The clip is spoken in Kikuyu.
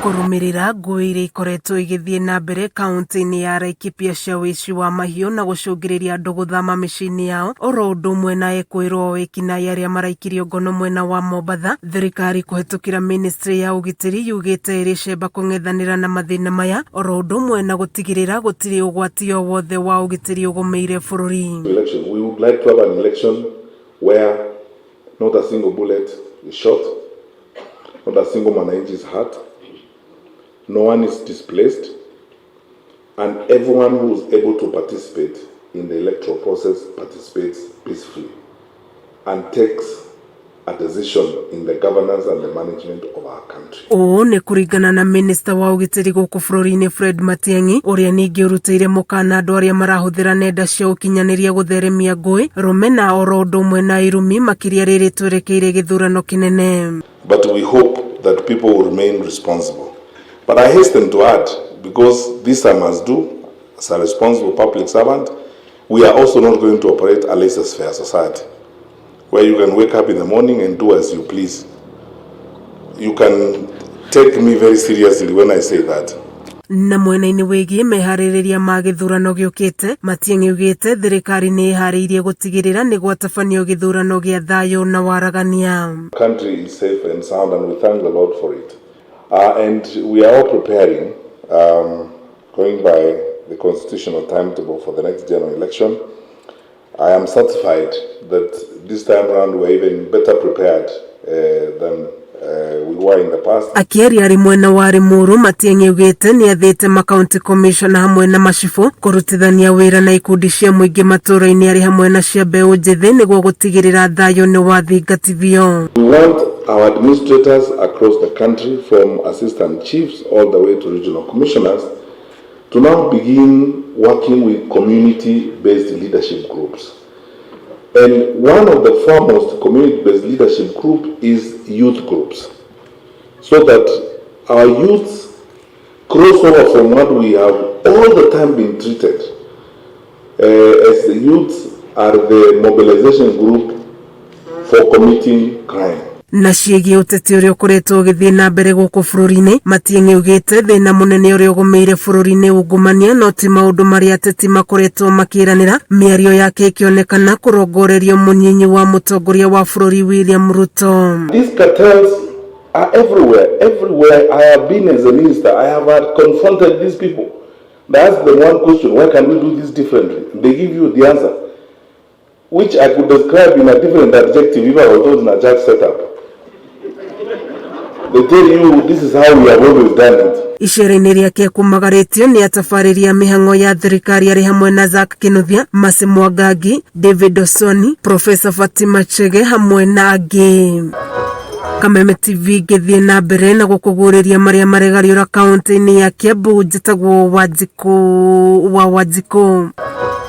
Kũrũmĩrĩra ngũĩ iria ikoretwo igĩthiĩ na mbere kaunti-inĩ ya Laikipia cia wĩici wa mahiũ na gũcũngĩrĩria andũ gũthama mĩciĩ-inĩ yao oro ũndũ ũmwe na ekũĩrwo ekinaĩ arĩa maraikirio ngono mwena wa Mombatha, thirikari kũhetũkĩra ministry ya ũgitĩri yugĩte ĩrĩ cemba kũng'ethanĩra na mathĩna maya oro ũndũ ũmwe na gũtigĩrĩra gũtirĩ ũgwati o wothe wa ũgitĩri ũgũmĩire bũrũri. Election. We would like to have an election where not a single bullet is shot, not a single mwananchi is hurt, no one is displaced, and everyone who is able to participate in the electoral process participates peacefully and takes a decision in the governance and the management of our country. Ũũ nĩ kũringana na minista wa ũgitĩri gũkũ bũrũri-inĩ Fred Matiang'i, ũrĩa ningĩ ũrutĩire mũkana andũ arĩa marahũthĩra nenda cia ũkinyanĩria gũtheremia ngũĩ, rũmena oro ũndũ ũmwe na irumi, makĩria rĩrĩ twerekeire gĩthurano kĩnene. But we hope that people will remain responsible. But I hasten to add, because this I must do as a responsible public servant, we are also not going to operate a laissez-faire society where you can wake up in the morning and do as you please. You can take me very seriously when I say that. Na mwena-inĩ wĩgiĩ meharĩrĩria ma gĩthurano gĩũkĩte, Matiang'i augĩte thirikari nĩ ĩharĩirie gũtigĩrĩra nĩ gwatabanio gĩthurano gĩa thayũ na waragania. Country is safe and sound, and we thank the Lord for it. And we are all preparing, going by the constitutional timetable for the next general election. I am satisfied that this time round we're even better prepared than we were in the past. Akĩaria arĩ mwena wa Limuru, Matiang'i augĩte nĩ athĩte makaunti commissioner hamwe na macibũ kũrutithania wĩra na ikundi cia mũingĩ matũũra-inĩ arĩ hamwe na cia mbeũ njĩthĩ nĩguo gũtigĩrĩra thayũ nĩ wathingatithio. We want our administrators across the country, from assistant chiefs all the way to regional commissioners, to now begin working with community-based leadership groups. And one of the foremost community-based leadership group is youth groups, so that our youths cross over from what we have all the time been treated as the youths are the mobilization group for committing crime. Na ciĩgiĩ ũteti ũrĩa ũkoretwo ũgĩthiĩ na mbere gũkũ bũrũri-inĩ, Matiang'i augĩte thĩna mũnene ũrĩa ũgũmĩire bũrũri-inĩ ungumania no ti maũndũ marĩa ateti makoretwo makĩranĩra. Mĩario yake ĩkĩonekana kũrongorerio mũnyinyi wa mũtongoria wa bũrũri William Ruto. These cartels are everywhere. Everywhere I have been as a minister, I have had confronted these people. They ask them one question: "Why can we do this differently?" They give you the answer, which I could describe in a different adjective if I was not in a church setup. They tell you, "This is how we have always done it." Icera-inĩ rĩake kumagarĩtio nĩ atabarĩri a mĩhang'o ya thirikari arĩ hamwe na Zack Kinuthia, Mercy Mwangangi, David Osoni, Professor Fatima Chege hamwe na angĩ. Kameme TV ngĩthiĩ na mbere na gũkũguũrĩria marĩa maregariũra kaunti-inĩ ya Kiambu, njĩtagwo Wanjikũ wa Wanjikũ.